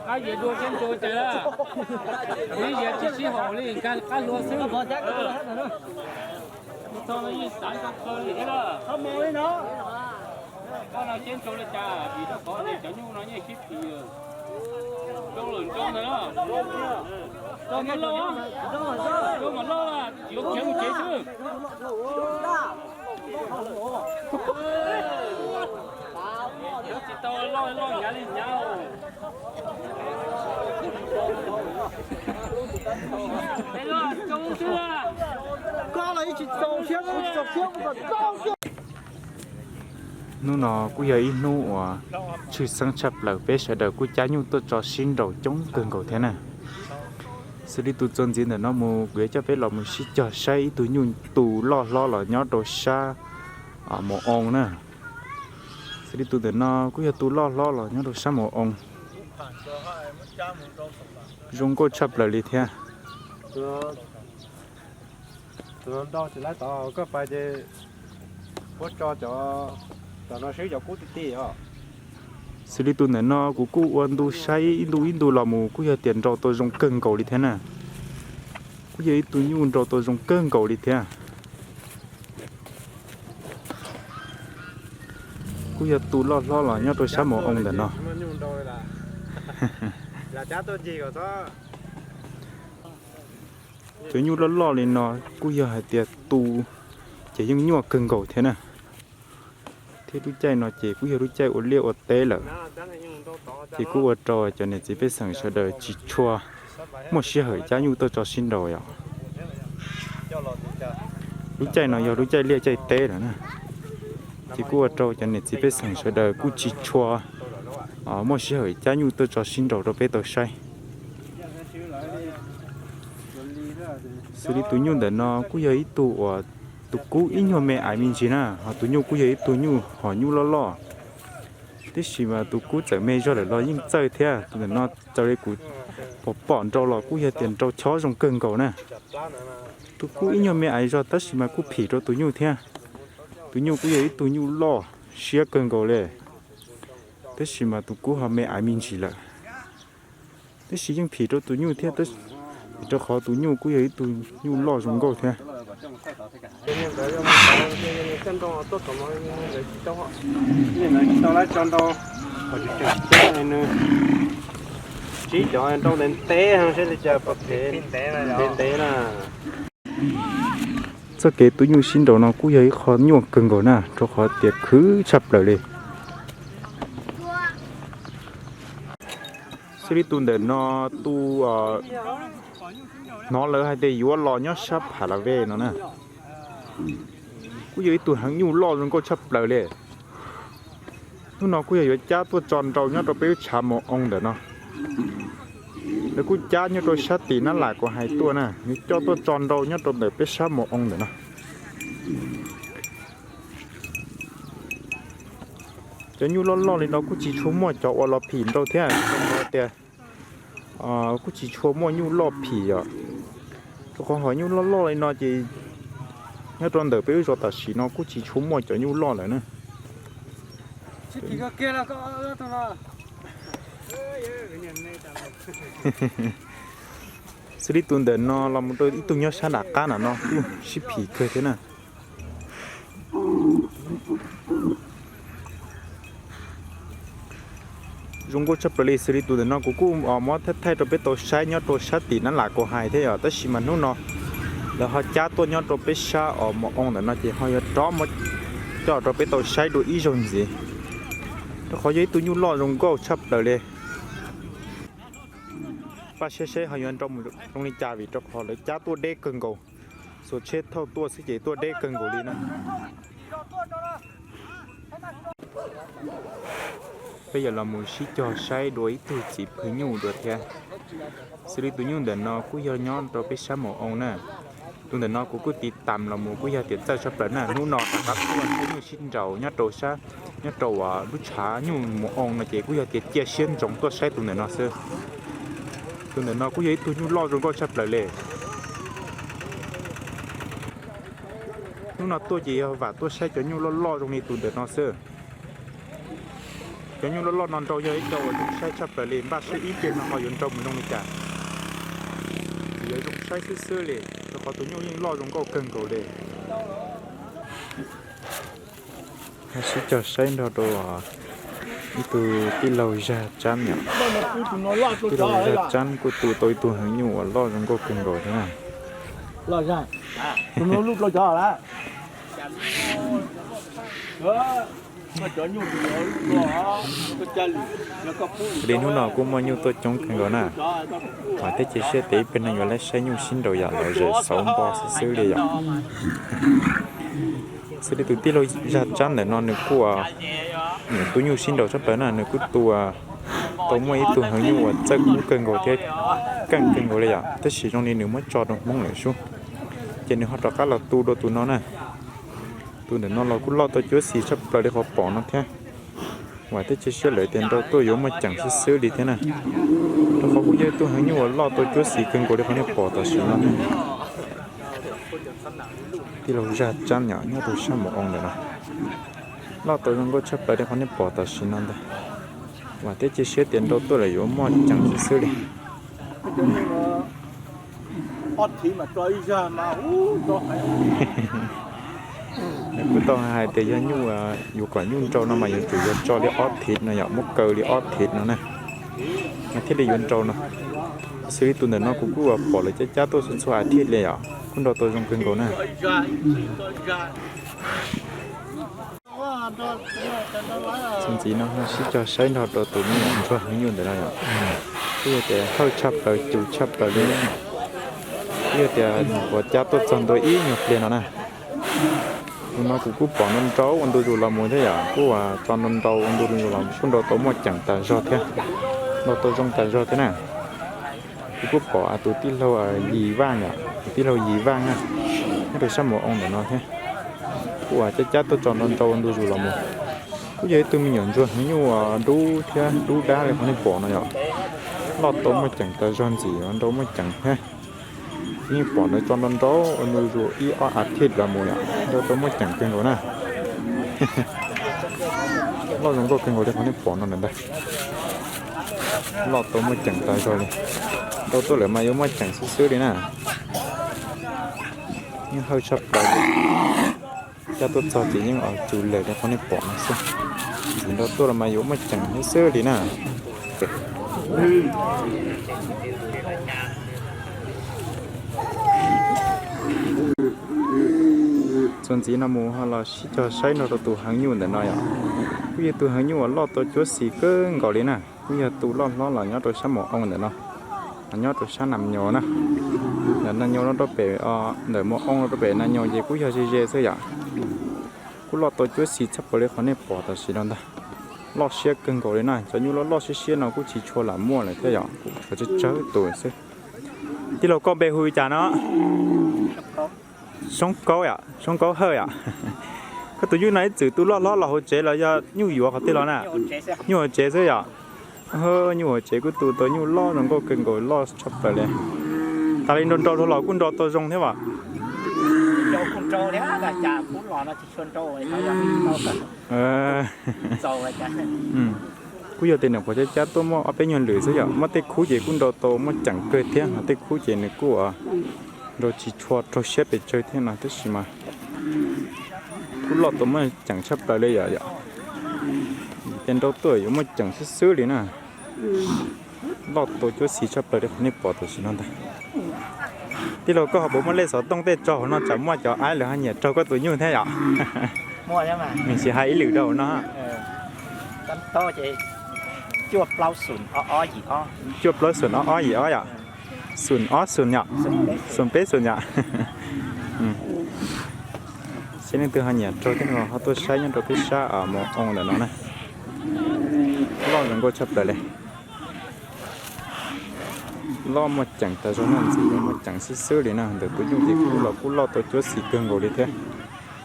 Qab yias dua seb ntso cas, ib yias tsis sib haum li, nkag qab hlua xwb. Txog no yeej xav nrog qhov li thiab. Qhov no seb ntso li cas, vim rau qhov tias cov nyuj no yeej sib phim lawm. Ntso lawm, ntso ntawd na. Ntso mas loj, ntso mas loj, tsis yuav khiav mus tsev xwb. Tsis tau loj, loj hnyav li hnyav. Hnub no kuj yog ib hnub uas tshwj xeeb tshaj plaws, peb sawv daws kuj cab nyuj tuaj tso sib nraus coob kawg nkaus thiab na. Xws li tus txuas ntxiv ntawm no mus, kuv yuav coj peb los mus sib cog saib ib tug nyuj tu loj hlob los nyob rau sab Mus Oo na. Xws li tus ntawm no kuj yog tu loj hlob los nyob rau sab Mus Oo, zoo nkauj tshaj plaws li thiab. Tus no nrau tsis laib tod, koj pais ces puab tso cov, cov no swb cov kub ti ti os. Xws li tus ntawm no kuv kuj ua ntu saib ib ntu ib ntu los mus kuj yog tias nrau tau zoo kawg nkaus li thiab na. Kuj yog ib tug nyuj nrau tau zoo kawg nkaus li thiab. Kuj yog tu loj hlob los nyob rau sab Mus Oo ntawm no. Cov nyuj loj loj li no kuj yog hais tias tu ces yeej nyuaj kawg nkaus thiab na. Thiab lub caij no ces kuj yog lub caij ua liaj ua teb lawm, ces kuj ua rau cov niam txiv pej xeem sawv daws tsis tshua muaj sij hawm cab nyuj tuaj tso sib nraus yom. Lub caij no yog lub caij liaj caij teb lawm na, ces kuj ua rau cov niam txiv pej xeem sawv daws kuj tsis tshua muaj sij hawm cab nyuj tuaj tso sib nraus rau peb tau saib. Xws li tus nyuj ntawm no kuj yog ib tug uas tus kub ib nyuag me aiv me ntsis na, ho tus nyuj kuj yog ib tug nyuj hom nyuj loj loj, tab sis mas tus kub txawm me zog lawm los yeej txawj thiab. Tus ntawm no raws li kuv pom pom nrau los kuj yog tias nrau chob zoo kawg nkaus na. Tus kub ib nyuag me aiv zog tab sis mas kuj phim rau tus nyuj thiab. Tus nyuj kuj yog ib tug nyuj loj siab kawg nkaus li, tab sis mas tus kub ho me aiv me ntsis lawm. Tab sis yeej phim rau tus nyuj thiab, rau qhov tus nyuj kuj yog ib tug nyuj loj zoo nkauj thiab. Tsis tau lab tso nrau, nws tsib cov nrau ntev ntev, saib li cas pom phem ntev ntev na. Txoj kev tu nyuj sib nraus no kuj yog ib qho nyuaj kawg nkaus na, rau qhov tias khwv tshaj plaws li. Xws li tus ntawm no, tus hnov lawv hais tias yuav los nyob sab Pha La Vej no na, kuj yog ib tug heev nyuj loj zoo nkauj tshaj plaws li. Hnub no kuj yog yuav cab tuaj tso nrau nyob rau peb lub tshav Mus Oo ntawm no. Lawv kuj cab nyob rau sab tim Nab Las Kaus Hais tuaj na, yuav coj tuaj tso nrau nyob rau ntawm peb sab Mus Oo ntawm no. Cov nyuj loj loj li no kuj tsis tshua muaj cov uas los phim nrau thiab, rau qhov tias kuj tsis tshua muaj nyuj loj phim os. Rau qhov hom nyuj loj loj li no ces nyob rau ntawm peb lub zos tam sim no kuj tsis tshua muaj cov nyuj loj lawm na. Xws li tus ntawm no los mus rau ib tug nyob sab nram qab nram no kuj sib phim kawg thiab na. Zoo nkauj tshaj plaws li. Xws li tus ntawm no kuv kuj muab thaij thaij rau peb tau saib nyob rau sab tim Nab Las Kaus Hais thiab yom, tab sis mas hnub no lawv ho cab tuaj nyob rau peb sab os Mus Oo ntawm no ces ho yuav rov muab coj rau peb tau saib dua ib zaug ntxiv, rau qhov yog ib tug nyuj loj zoo nkauj tshaj plaws li. Paj siab seb ho yuav nrau mus zoo li cas vim rau qhov lawv cab tuaj deb kawg nkaus, xuas tsheb thauj tuaj xwb ces tuaj deb kawg nkaus li na. Peb yuav los mus sib cog saib dua ib tug txiv phwj nyuj dua thiab. Xws li tus nyuj ntawm no kuj yog nyob rau peb sab Mus Oo na. Tus ntawm no kuv kuj tiv tam los mus kuj yog tias txawj tshaj plaws na. Hnub no rov qab tuaj cab nyuj sib nraus nyob rau sab, nyob rau lub tshav nyuj Mus Oo no ces kuj yog tias cia siab ntsoov tuaj saib tus ntawm no xwb. Tus ntawm no kuj yog ib tug nyuj loj zoo nkauj tshaj plaws li. Hnub no tuaj ces yog vam tuaj saib cov nyuj loj loj zoo li tus ntawm no xwb. Cov nyuj loj loj no nrau yog ib co uas zoo saib tshaj plaws li, npaj siab ib pliag no ho yuav nrau mus zoo li cas. Ces yuav zoo saib xwb xwb li, rau qhov tus nyuj yeej loj zoo nkauj kawg nkaus li. Sib cog saib nrog rau ib tug tij laug Zaj Tsab yom. Tij laug Zaj Tsab kuj tu tau ib tug heev nyuj uas loj zoo nkauj kawg nkaus thiab na. Li hnub no kuj muaj nyuj tuaj coob kawg nkaus na. Vam thiab cia siab tias ib pliag no yuav lawv saib nyuj sib nraus yom, lom zem xauv npo xwb xwb li yom. Xws li tus tij laug Zaj Tsab ntawm no nws kuj, nws tu nyuj sib nraus tshaj plaws na, nws kuj tu tau muaj ib tug heev nyuj uas txawj kub kawg nkaus thiab keej kawg nkaus li yom, tab sis zoo li nws muab tso rau Hmoob lawm sub, ces nws ho rov qab los tu dua tus no na. Tus ntawm no los kuj loj tau cuab xis tshaj plaws li qhov pom no thiab. Vam thiab cia siab lawm tias nrau tuaj yuav muaj ceem xwb xwb li thiab na. Rau qhov kuj yog ib tug heev nyuj uas loj tau cuab xis kawg nkaus li qhov nej pom tam sim no. Tij laug Zaj Tsab yom, nyob rau sab Mus Oo ntawm no, loj tau zoo nkauj tshaj plaws li qhov nej pom tam sim no ntag. Vam thiab cia siab tias nrau tuaj lawm yuav muaj ceem xwb xwb li. Kuj tau hais tias yog nyuj, yuav kom nyuj nrau no mas yuav tsum yog tso li ob thiv no yom, muab kaw li ob thiv no na, mas thiaj li yuav nrau no. Xws li tus ntawm no kuv kuj pom lawv cab cab tuaj txhua txhua as thiv li yom, kuj nrau tau zoo kawg nkaus na. Txuas ntxiv no sib cog saib nrog rau tus me nyuam ntsuag heev nyuj ntawm no yom. Twb yog tias hawj tshaj plaws, cus tshaj plaws li. Twb yog tias nyuam qhuav cab tuaj txog ntua ib nyuag pliag no na. Tus no kuv kuj pom nrau nrau ua ntu zus los mus thiab yom, kuj tso nrau nrau ua ntu zus los mus, kuj nrau tau muaj ceem tas zog thiab, nrau tau zoo tas zog thiab na. Kuv kuj pom tus tij laug Yis Vaj yom, tus tij laug Yis Vaj na, nyob rau sab Mus Oo ntawm no thiab. Kuj cab cab tuaj tso nrau nrau ua ntu zus los mus. Kuj yog ib tug me nyuam ntsuag heev nyuj dub thiab dub dab li qhov nej pom no yom. Loj tau muaj ceem tas zog ntxim, nrau muaj ceem thiab. Yeej pom lawv tso nrau nrau ua ntu zus ib ob as thiv los mus yom, nrau tau muaj ceem kawg nkaus na. Loj zoo nkauj kawg nkaus li qhov nej pom no lawm ntag. Loj tau muaj ceem tas zog li. Nrau tuaj lawm mas yuav muaj ceem xwb xwb li na. Yeej hawj tshaj plaws li. Cab tuaj txog ces yeej cus lawm li qhov nej pom no xwb. Ntxiv nrau tuaj los mas yuav muaj ceem xwb xwb li na. Txuas ntxiv no mus ho los sib cog saib nrog rau tus heev nyuj ntawm no yom. Kuj yog tus heev nyuj uas loj tau cuab xis kawg nkaus li na. Kuj yog tus loj hlob los nyob rau sab Mus Oo ntawm no, los nyob rau sab Nas Nyos na. Ntawm Nas Nyos no rau pem, ntawm Mus Oo no rau pem Nas Nyos ces kuj yog ze ze xwb yom. Kuj loj tau cuab xis tshaj plaws li qhov nej pom tam sim no ntag. Loj siab kawg nkaus li na, cov nyuj loj loj siab siab no kuj tsis tshua lam muaj lawm thiab yom, kuj tshuav tsawg tsawg tus xwb. Tij laug, koj npe hu li cas no? Soob Kaub yom, Soob Kaub Hawj yom. Koj tus nyuj no ib txwm tu loj hlob los hauv tsev los yog nyuj yuav qhov twg los na? Nyuj hauv tsev xwb yom. Nyuj hauv tsev kuj tu tau nyuj loj zoo nkauj kawg nkaus, loj tshaj plaws li. Tas li nrau nrau dhau los kuj nrau tau zoo thiab as. Kuj yog tias nyuam qhuav cab cab tuaj muaj ob peb nyuag lwm xwb yom, muaj tej khub ces kuj nrau tau muaj ceem kawg thiab, ho tej khub ces nws kuj nrau tsis tshua raug siab pes tsawg thiab no tab sis mas kuj loj tau muaj ceem tshaj plaws li yom yom. Ces nrau tuaj yuav muaj ceem xwb xwb li na. Loj tau cuab xis tshaj plaws li qhov nej pom tam sim no ntag. Tij laug, koj ho puas muaj lej xov tooj tej tso hauv no tsam muaj cov aib lawv ho nyiam raug koj tus nyuj thiab yom? Nws tsis hais ib lwm rau hauv no. Cuaj plaub xoom ob ob yim ob yom. Xoom ob xoom yom. Xoom peb xoom yom. Saib leej twg ho nyiam raug thiab no ho tuaj saib nyob rau peb sab Mus Oo ntawm no na. Loj zoo nkauj tshaj plaws li. Loj muaj ceem tas zog na, ntxim muaj ceem xwb xwb li na. Ntawm tus nyuj ces kuj los kuj loj tau cuab xis kawg nkaus li thiab.